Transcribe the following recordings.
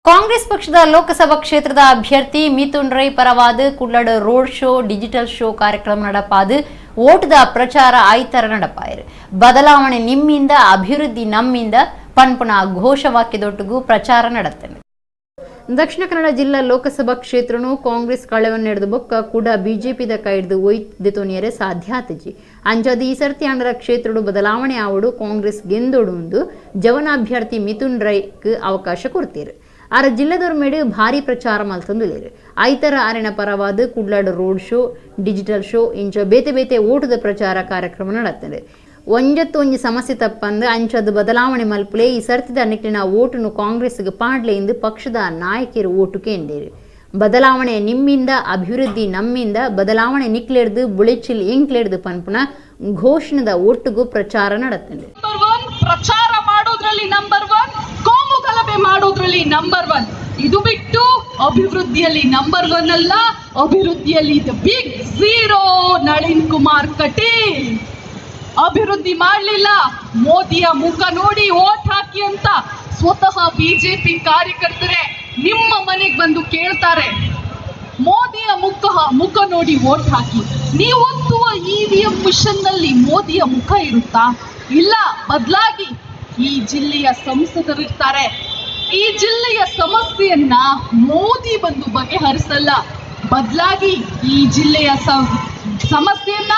Congress ಪಕ್ಷದ ಲೋಕಸಭಾ ಕ್ಷೇತ್ರದ ಅಭ್ಯರ್ಥಿ ಮಿಥುನ್ ರೈ ಪರವಾದ ಕುಡ್ಲಡ್ ರೋಡ್ ಶೋ, ಡಿಜಿಟಲ್ ಶೋ ಕಾರ್ಯಕ್ರಮ ನಡಪಾದು ಓಟದ ಪ್ರಚಾರ ಆಯ್ತರ ನಡಪಾಯರು. ಬದಲಾವಣೆ ನಿಮ್ಮಿಂದ, ಅಭಿವೃದ್ಧಿ ನಮ್ಮಿಂದ ಪನ್ಪುನ ಘೋಷವಾಕ್ಯದೊಟ್ಟಿಗೂ ಪ್ರಚಾರ ನಡತ್ತನೆ. ದಕ್ಷಿಣ ಕನ್ನಡ ಜಿಲ್ಲಾ ಲೋಕಸಭಾ ಕ್ಷೇತ್ರನು ಕಾಂಗ್ರೆಸ್ ಕಳೆವನ್ನು ನಡೆದು ಬೊಕ್ಕ ಕೂಡ ಬಿಜೆಪಿದ ಕೈಡ್ದು ಒಯ್ದು ಸಾಧ್ಯ ಆತಜಿ. ಅಂಚಾದ್ ಈ ಸರ್ತಿ ಆಂಡರ ಕ್ಷೇತ್ರಡು ಬದಲಾವಣೆ ಆವಡು, ಕಾಂಗ್ರೆಸ್ ಗೆಂದೋಡು ಒಂದು ಜವನ ಅಭ್ಯರ್ಥಿ ಮಿಥುನ್ ರೈಕ್ ಅವಕಾಶ ಕೊಡ್ತೀರು. ಆರ ಜಿಲ್ಲೆದವ್ರ ಮೇಡು ಭಾರಿ ಪ್ರಚಾರ ಮಲ್ತಂದುಲೇರು. ಐತರ ಆರಿನ ಪರವಾದ ಕುಡ್ಲಾಡು ರೋಡ್ ಶೋ, ಡಿಜಿಟಲ್ ಶೋ ಇಂಚ ಬೇತೆ ಬೇತೆ ಓಟದ ಪ್ರಚಾರ ಕಾರ್ಯಕ್ರಮ ನಡತ್ತದೆ. ಒಂಜತ್ತು ಒಂಜಿ ಸಮಸ್ಯೆ ತಪ್ಪಂದು ಅಂಚದು ಬದಲಾವಣೆ ಮಲ್ಪುಲೆ, ಈ ಸರ್ತಿದ ನಿಟ್ಟಿನ ಓಟುನು ಕಾಂಗ್ರೆಸ್ಗೆ ಪಾಡ್ಲೆ ಎಂದು ಪಕ್ಷದ ನಾಯಕರು ಓಟು ಕೇಂದೇರು. ಬದಲಾವಣೆ ನಿಮ್ಮಿಂದ, ಅಭಿವೃದ್ಧಿ ನಮ್ಮಿಂದ, ಬದಲಾವಣೆ ನಿಕ್ಲೆಡ್ದು ಬುಳೆಚಿಲ್ ಎಂಕ್ಲೆಡ್ದು ಪನ್ಪುನ ಘೋಷಣದ ಒಟ್ಟಿಗೂ ಪ್ರಚಾರ ನಡತ್ತದೆ. ನಂಬರ್ 1 ಪ್ರಚಾರ ಮಾಡೋದ್ರಲ್ಲಿ ನಂಬರ್ 1, ಕೋಮು ಗಲಭೆ ಮಾಡೋದ್ರಲ್ಲಿ ನಂಬರ್ 1, ಇದು ಬಿಟ್ಟು ಅಭಿವೃದ್ಧಿಯಲ್ಲಿ ನಂಬರ್ 1 ಅಲ್ಲ. ಅಭಿವೃದ್ಧಿಯಲ್ಲಿ the big zero Nalin Kumar Kateel. ಅಭಿವೃದ್ಧಿ ಮಾಡಲಿಲ್ಲ, ಮೋದಿಯ ಮುಖ ನೋಡಿ ಓಟ್ ಹಾಕಿ ಅಂತ ಸ್ವತಃ ಬಿಜೆಪಿ ಕಾರ್ಯಕರ್ತರೇ ನಿಮ್ಮ ಮನೆಗೆ ಬಂದು ಕೇಳ್ತಾರೆ, ಮೋದಿಯ ಮುಖ ನೋಡಿ ಓಟ್ ಹಾಕಿ. ನೀವು ಒತ್ತುವ ಇವಿಎಂ ಮಿಷನ್ ನಲ್ಲಿ ಮೋದಿಯ ಮುಖ ಇರುತ್ತಾ? ಇಲ್ಲ. ಬದಲಾಗಿ ಈ ಜಿಲ್ಲೆಯ ಸಂಸದರಿರ್ತಾರೆ. ಈ ಜಿಲ್ಲೆಯ ಸಮಸ್ಯೆಯನ್ನ ಮೋದಿ ಬಂದು ಬಗೆಹರಿಸಲ್ಲ, ಬದಲಾಗಿ ಈ ಜಿಲ್ಲೆಯ ಸಮಸ್ಯೆಯನ್ನ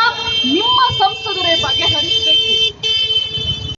ನಿಮ್ಮ ಸಂಸದರೇ ಬಗೆಹರಿಸಬೇಕು.